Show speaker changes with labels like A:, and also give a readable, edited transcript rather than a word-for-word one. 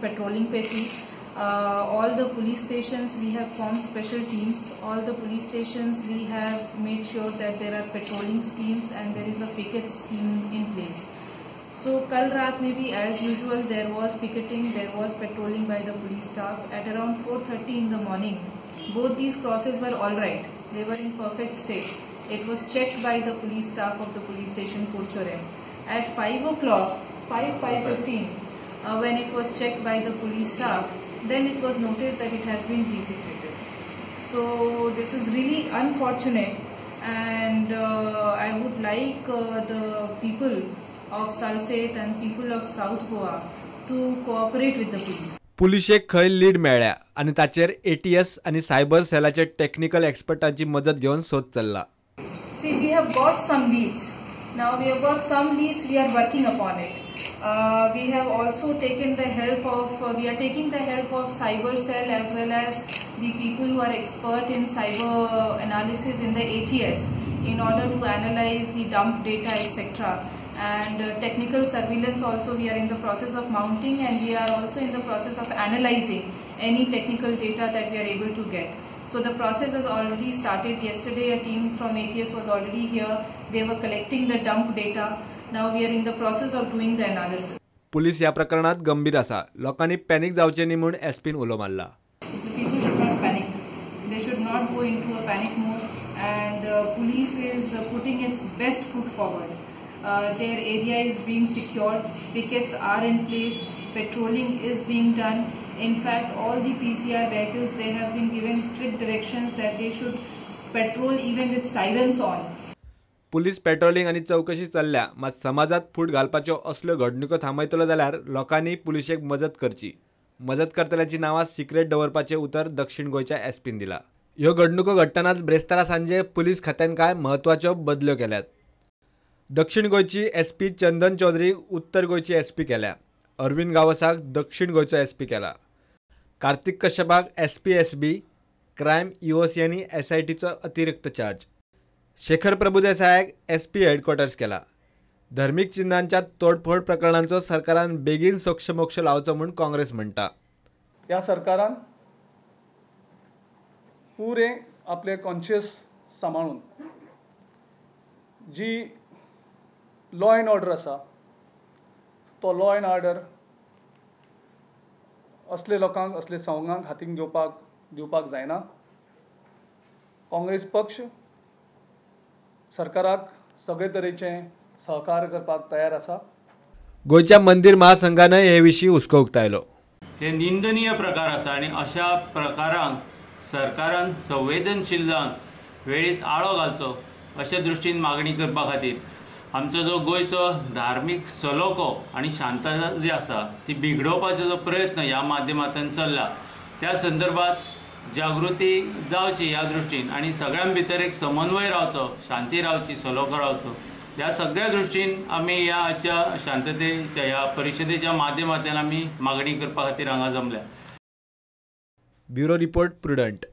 A: Patrolling पे थी। All the police stations we have formed special teams. All the police stations we have made sure that there are patrolling schemes and there is a picket scheme in place. So kal raat mein bhi as usual there was picketing, there was patrolling by the police staff. At around 4:30 in the morning, both these crosses were all right. They were in perfect state. It was checked by the police staff of the police station Curchorem. At 5 o'clock, 5:15, when it was checked by the police staff, then it was noticed that it has been desecrated. So this is really unfortunate, and I would like the people of Salcete and people of South Goa to cooperate with the police.
B: पुलिशेक खंय lead मेळ्ळ्या आनी ताचेर ATS आनी cyber सेलाचे technical एक्सपर्टांची मजत घेवन सोद चल्ला.
A: See, we have got some leads. Now we have got some leads, we are working upon it. We have also taken the help of, we are taking the help of cyber cell as well as the people who are expert in cyber analysis in the ATS in order to analyze the dump data, etc. And technical surveillance also we are in the process of mounting, and we are also in the process of analyzing any technical data that we are able to get. So the process has already started. Yesterday a team from ATS was already here. They were collecting the dump data. Now we are in the process of doing the analysis.
B: Police ह्या प्रकरणात गंभीर आसा. लोकांनी panic जावचें न्ही म्हूण एसपीन उलो मारला.
A: People should not panic. They should not go into a panic mode, and police is putting its best foot forward. Their area is being secured, pickets are in place, patrolling is being done. In fact, all the PCR vehicles, they have been given strict directions that they should patrol even with sirens on.
B: Police patrolling आनी चौकशी चल्ल्या, मात समाजात फूट घालपाच्यो असल्यो घडणुको थांबयतलो जाल्यार लोकांनी पुलिशेक मजत करची. मजत करतल्यांची नांवां सिक्रेट दवरपाचें उतर दक्षिण गोंयच्या एसपीन दिला. ह्यो घडणुको घडटनाच ब्रेस्तारा सांजे पुलीस खात्यान कांय म्हत्वाच्यो बदल्यो केल्यात. दक्षिण गोंयची एसपी चंदन चौधरी उत्तर गोंयची एसपी केल्या. अरविंद गावसाक दक्षिण गोंयचो एसपी केला. कार्तिक कश्यपाक एसपी एसबी, क्रायम ईओसी आनी एसआयटीचो अतिरिक्त चार्ज. शेखर प्रभुदेसायाक एसपी हेडक्वॉर्टर्स केला. धर्मीक चिन्हांच्या तोडफोड प्रकरणांचो सरकारान बेगीन सोक्षमोक्ष लावचो म्हूण काँग्रेस म्हणटा.
C: ह्या सरकारान पुरे आपले कॉन्शियस सांबाळून जी लॉ एंड ऑर्डर आसा तो लॉ एंड ऑर्डर असले लोकांक असले संवंगांक हातीन घेवपाक दिवपाक जायना. काँग्रेस पक्ष सरकाराक सगळे तरेचे सहकार्य करपाक तयार आसा.
B: गोंयच्या मंदिर महासंघान हे विशीं हुस्को उक्तायलो.
D: हे निंदनीय प्रकार आसा आनी अशा प्रकारांक सरकारान संवेदनशील जावन वेळीच आळो घालचो अशे दृश्टीन मागणी करपा खातीर आमचो जो गोंयचो धार्मीक सलोखो आनी शांतता जी आसा ती बिगडोवपाचो जो प्रयत्न ह्या माध्यमांतल्यान चल्ला त्या संदर्भात जागृती जावची ह्या दृश्टीन आनी सगळ्यां भितर एक समन्वय रावचो, शांती रावची, सलोखो रावचो ह्या सगळ्या दृश्टीन आमी ह्या आजच्या शांततेच्या ह्या परिशदेच्या माध्यमांतल्यान आमी मागणी करपा खातीर हांगा जमल्या.
B: Bureau report, Prudent.